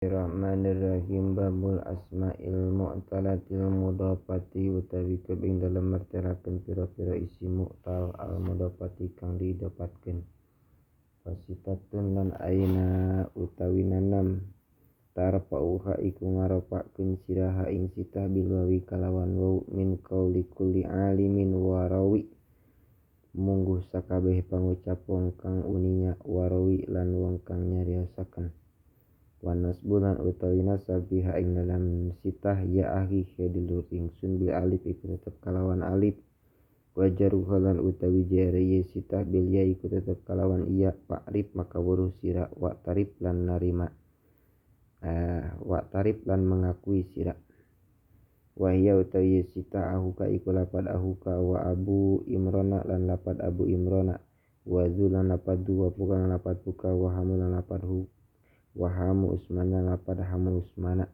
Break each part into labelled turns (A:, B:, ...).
A: Bismillahirrahmanirrahim. Babul asma'il mu'talatil mudhafati utawi kebing dalem mertelaken pira-pira isi mu'tal al mudhafati kang didapatkeun. Wasitatun lan aina utawi nanam tarfa'uha iku ngaropakeun sira ha ing sitah bil wawi kalawan waw min qauli kulli alimin warawi mungguh sakabeh pangucap wong kang uninga warawi lan wong kang nyariosaken. Wanas bulan utawi nasab biha ing dalam sitah ya ahi dulur ingsun bil alif iku tetep kalawan alif wajaruha lan utawi jere ye sitah bil ya iku tetep kalawan iya fa'rif maka weruh sira wa tarif lan narima wa tarif lan mengakui sira wahia utawi sitah ahuka iku lapad ahuka wa abu imrona lan lapad abu imrona wa zu lan lapad dua buka lan lapad buka wa hamu lan lapad hu wahamu usmana lapad hamu usmana.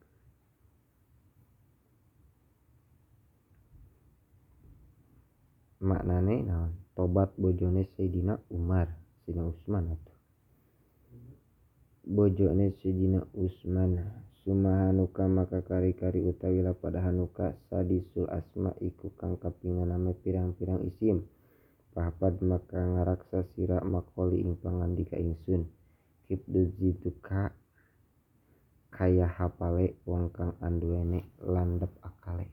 A: Maknane naon? Tobat bojone Sayyidina Umar, Sayyidina Utsman atuh. Bojone Sayyidina Utsman sumahanuka maka kari-kari utawi lapad hanuka sadisul asma iku kang kaping ename pirang-pirang isim. Pahpad maka ngaraksa sira makoli ing pangandika ingsun. Kibdu zituka kaya hapale wong kang anduwene landhep akale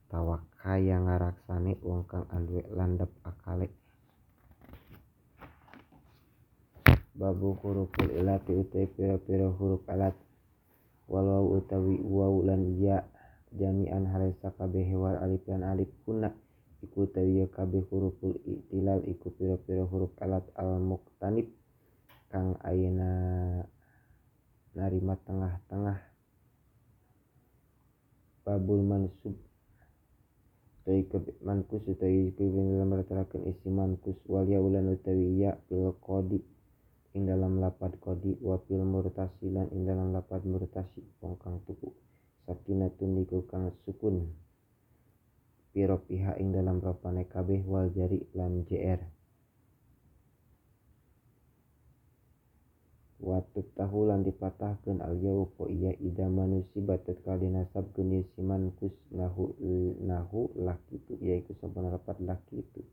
A: atawa kaya ngaraksane wong kang anduwe landhep akale. Babu huruful ilati utawi pira-pira huruf alat walau utawi waw lan ya jami'an hale sakabehe wal alif lan alif kuna iku utawi ya kabeh huruful i'tilal iku pira-pira huruf alat al muqtanib kang ayeuna narima tengah-tengah. Babul mansub utawi mankus utawi dalam mertelakeun isi mankus wal ya ulan utawi ya fil qadi ing dalam lapad qadi wa fil murtasi lan ing dalam lapad murtasi wong kang tuku sakinatun niku kang sukun pira pihak ing dalam ropane kabeh wal jari lan jr. Watut tahu lan dipatahkeun al yau po iya ida manusibat tatkala dinasabkeun ieu si mankus nahu nahu lakitu yaiku sampun rapat lakitu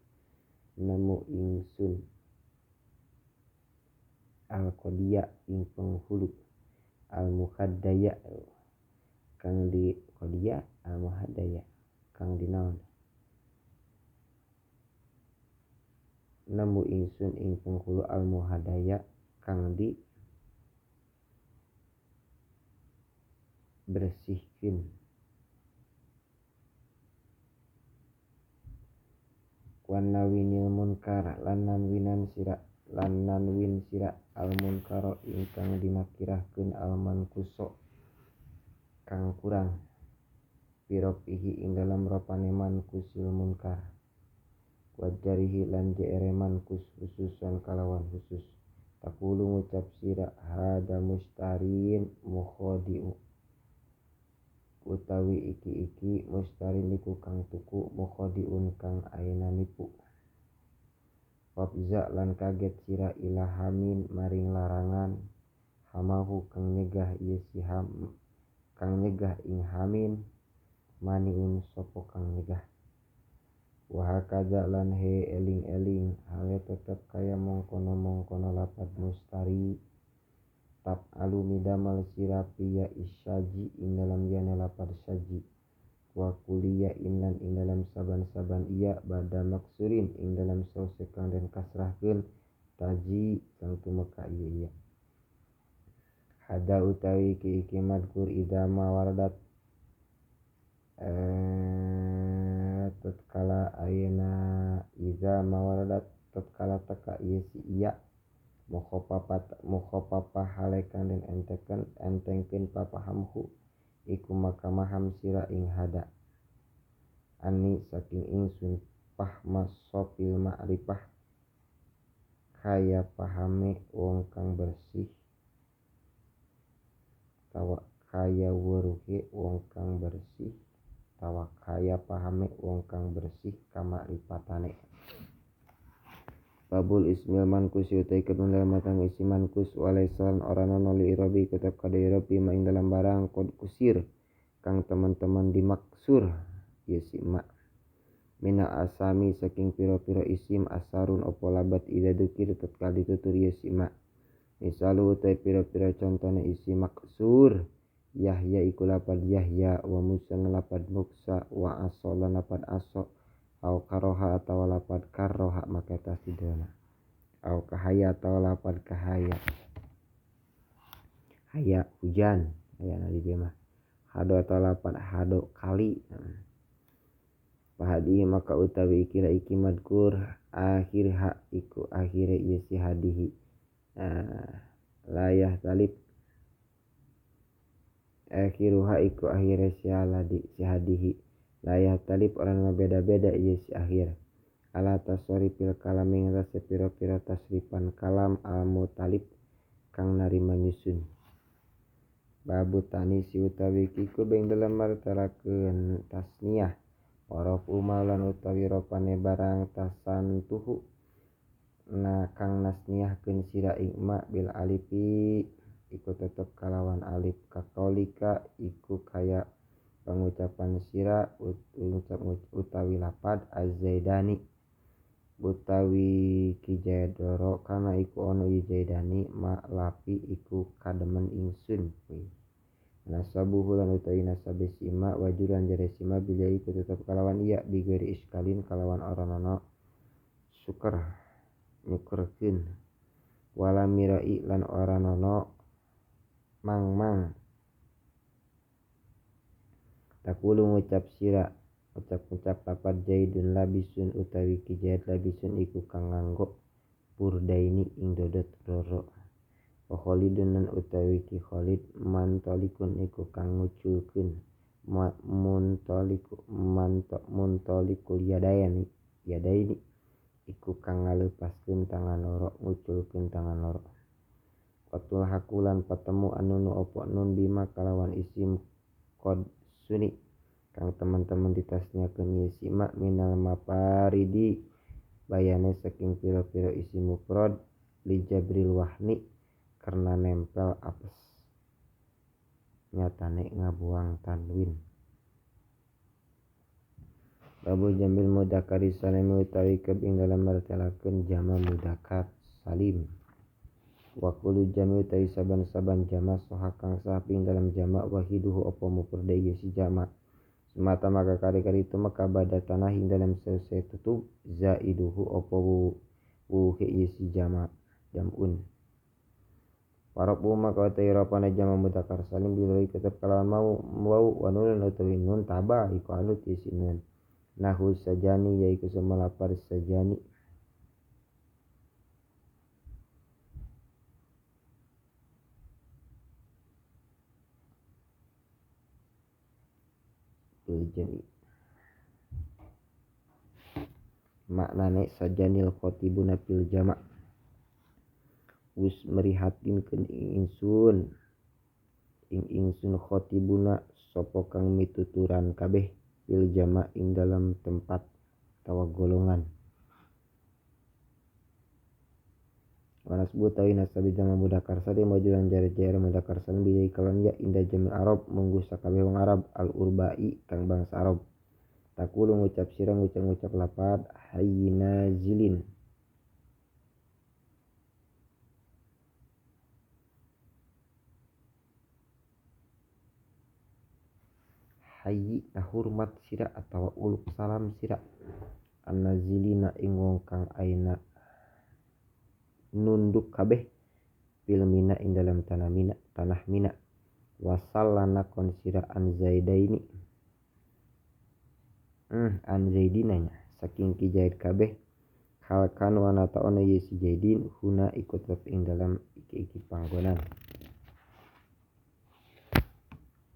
A: nemu ingsun al qadiya ing penghulu al muhaddaya kang di qadiya al muhaddaya kang dinaon nemu ingsun ing penghulu al muhaddaya kang di bersihkeun. Wan nawinil munkar lan nanwinan sira lan nanwin sira al munkaro ingkang dinakirahkeun al mankuso kang kurang piropihi ing dalam ropane mankusil munkar wajarihi lan jere mankus khususan kalawan khusus takulu ngucap sira hada mustarin mukhadi'u utawi iki-iki mustarin iku kang tuku mukhadiun kang ayeuna nipu. Wabza lan kaget sira ilahamin maring larangan hamahu kang nyegah ieu si ham kang nyegah ing hamin maniun sapa kang nyegah. Wa hakaza lan he eling-eling hale tetep kaya mongkono-mongkono lapad mustari tab alu midamal sira piya isyaji ing dalam yana lapad saji wa kuliya inlan ing dalam saban-saban iya bada maksurin ing dalam sause kang den kasrahkeun taji kang tumeka ieu iya. Hada utawi iki iki madkur idza ma waradat tatkala ayeuna idza ma waradat tatkala teka ieu si iya mukhafafah halekan den enteken entengkeun papahamhu iku maka maham sira ing hada ani saking ingsun pahma sopil ma'rifah kaya pahame wong kang bersih tawa kaya weruhe wong kang bersih tawa kaya pahame wong kang bersih kamakrifatane. Babul ismil mankus utai kedung matang isi mankus walaisan ora ana li irabi tetep kada irabi ma ing dalam barang kod kusir kang teman-teman dimaksur ye si ma mina asami saking pira-pira isim asarun opo labat ida dukir tatkala ditutur ye si ma misalu utai pira-pira contone isi maksur Yahya iku lapad Yahya wa Musa lapad Muksa wa aso lan lapad aso au karoha atawa lapad karoha maka tasdidana au kahaya atawa lapad kahaya haya hujan haya nadi dia mah hado atau lapad hado kali pahadi maka utawi ikira iki madkur akhir ha iku akhire ieu si hadihi layah talib akhiruha iku akhire si aladi si hadihi layah talib orang beda-beda ieu si akhir ala tasrifil kalam ing atase pira-pira tasrifan kalam al mutalib kang narima nyusun babu tanisi utawi iku beng dalam martelakeun tasniah horof umalan utawi ropane barang tasantuhu na kang nasniahkeun sira ing ma bil alifi iku tetep kalawan alif kakaulika iku kaya pangucapan sira utawi lapad azzaidani utawi ki jaidoro kana iku ono zaidani ma lapi iku kademen ingsun nasabuhu lan utawi nasabe sima wajuran jare sima bila iku tetep kalawan iya bigeri iskalin kalawan ora ana syukur nyukurkeun wala mirai lan ora ana mang-mang takulu ngucap sira ucap-ucap lapad jaidun labisun utawi ki jaid labisun iku kang nganggo burdaini ing dodot loro wa khalidun lan utawi ki Khalid mantalikun iku kang nguculkeun muntaliku muntalikul yadaini yadaini iku kang ngalepaskeun tangan loro nguculkeun tangan loro watul hakulan patemu anunu opo nun bima kalawan isim qad suni kang teman-teman ditasniakeun ieu si ma minal maparidi bayane saking pira-pira isi mufrad li jabril wahni karena nempel apes nyatane ngabuang tanwin. Babu jamil mudzakkar salim utawi keb ing dalam martelakeun jama mudzakkar salim wa kullu jami utawi saban-saban jama soha kang sah ing dalam jama wahiduhu apa mufrad ieu si jama semata maka kali-kali itu maka bada tanah ing dalam selesai tutup zaiduhu apa wuhe ieu si jama jamun Parabu maka utawi rapana jama mudzakkar salim bilai tetep kalawan mau wau wa nun utawi nun taba iku anut ieu si nun nahu sajani yaiku sumalapar sajani jami maknane sajanil khatibuna fil jama wis merihatinkeun ing ingsun khatibuna sapa kang mituturan kabeh fil jama ing dalam tempat atawa golongan wanasbu tawi nasabi jama mudzakkar salim wajulan jare jare mudzakkar salim bi kalan ya inda jamil arab mungguh sakabeh wong Arab al urbai kang bangsa Arab takulu ngucap sira ngucap lapad hayyina zilin hayyi hormat sira atawa uluk salam sira annazilina ing wong kang aina nunduk kabeh fil mina ing dalam tanah mina tanah mina wasallana kon sira an zaidaini an zaidina nya saking ki zaid kabeh hal kan wana ta'ona ye si zaidin huna iku tetep ing dalam iki-iki panggonan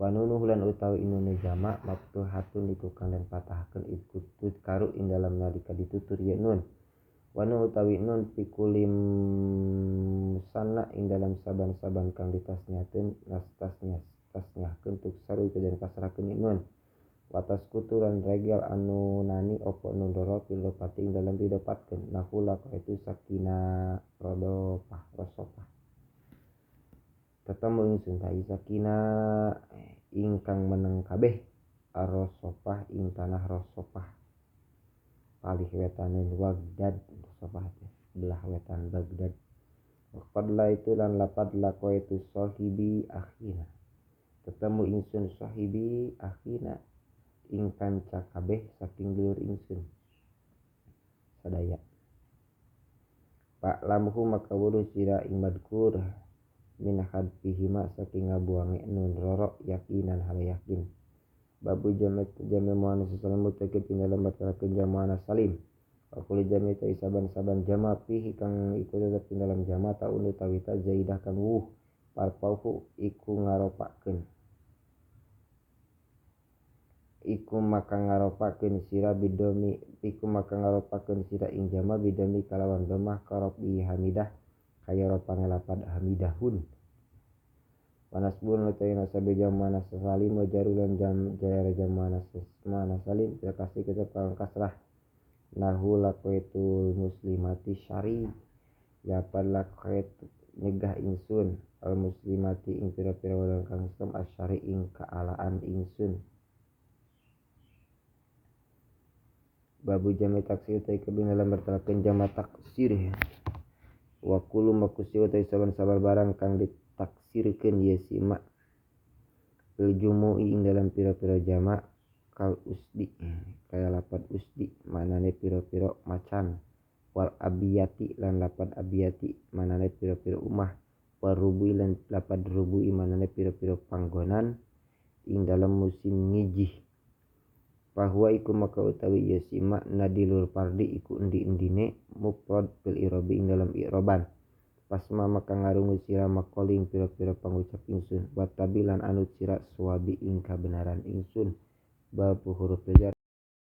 A: wanunuh lan utawi inune jamak maftuhatun iku kang den patahkeun iku karu ing dalam nalika ditutur ye nun wanu utawi nun pikulim musanna ing dalam saban-saban kang ditasniakeun nastasnya tasniahkeun tuksaru iku den pasrahkeun nun Watas kuturan regel anu nani opo nun roro fil idopati ing dalem didopatkeun nahula itu sakina rodopah rosopah tetemu ingsun tai sakina ingkang meneng kabeh arrosopah ing tanah rosopah palih wetaneun Baghdad rosopah teh belah wetan Baghdad. Waqad la itu lan lapad laqaitu sahibi akhina tetemu ingsun sahibi akhina ing kanca kabeh saking dulur ingsun sadaya. Pak lamhu maka wuruh sira ing madkur min hadfihima saking ngabuange nun roro yakinan hal yakin. Babu jami jami muannas salim mutakib ing dalem martelakeun jama muannas salim. Wa kullu jami ta saban-saban jama fihi kang iku tetep ing dalem jama taun utawi ta zaidah kang wuh parpauhu iku ngaropakeun iku maka ngaropakeun sira bidomi iku maka ngaropakeun sira ing jama bidomi kalawan domah karobi hamidah kaya ropange lapad hamidahun. Panasbun utawi nasabe jama muannas salim wa jarulan jam jara jama muannas salim kasih tetep kang kasrah nahu laqaitul muslimati syari lapad laqait nyegah ingsun al muslimati ing pira-pira wadon kang Islam asyari ing kaalaan ingsun. Babu jami taksir utai kebing dalam bertelakeun jama taksir wa kullu makusi utai saban-saban barang kang ditaksirkeun ye sima fil jumu'i ing dalam pira-pira jama kal usdi kaya lapad usdi manane pira-pira macan wal abiyati lan lapad abiyati manane pira-pira umah wal rubu'i lan lapad rubu'i manane pira-pira panggonan ing dalam musim ngijih. Bahwa iku maka utawi ya sima nadilul pardi iku endi-endine mufrad fil i'rabi ing dalam i'raban. Pasma maka ngarungu sira makoling pira-pira pangucap ingsun wa tabilan anut sira suwabi ing kabenaran ingsun. Bab huruf jar.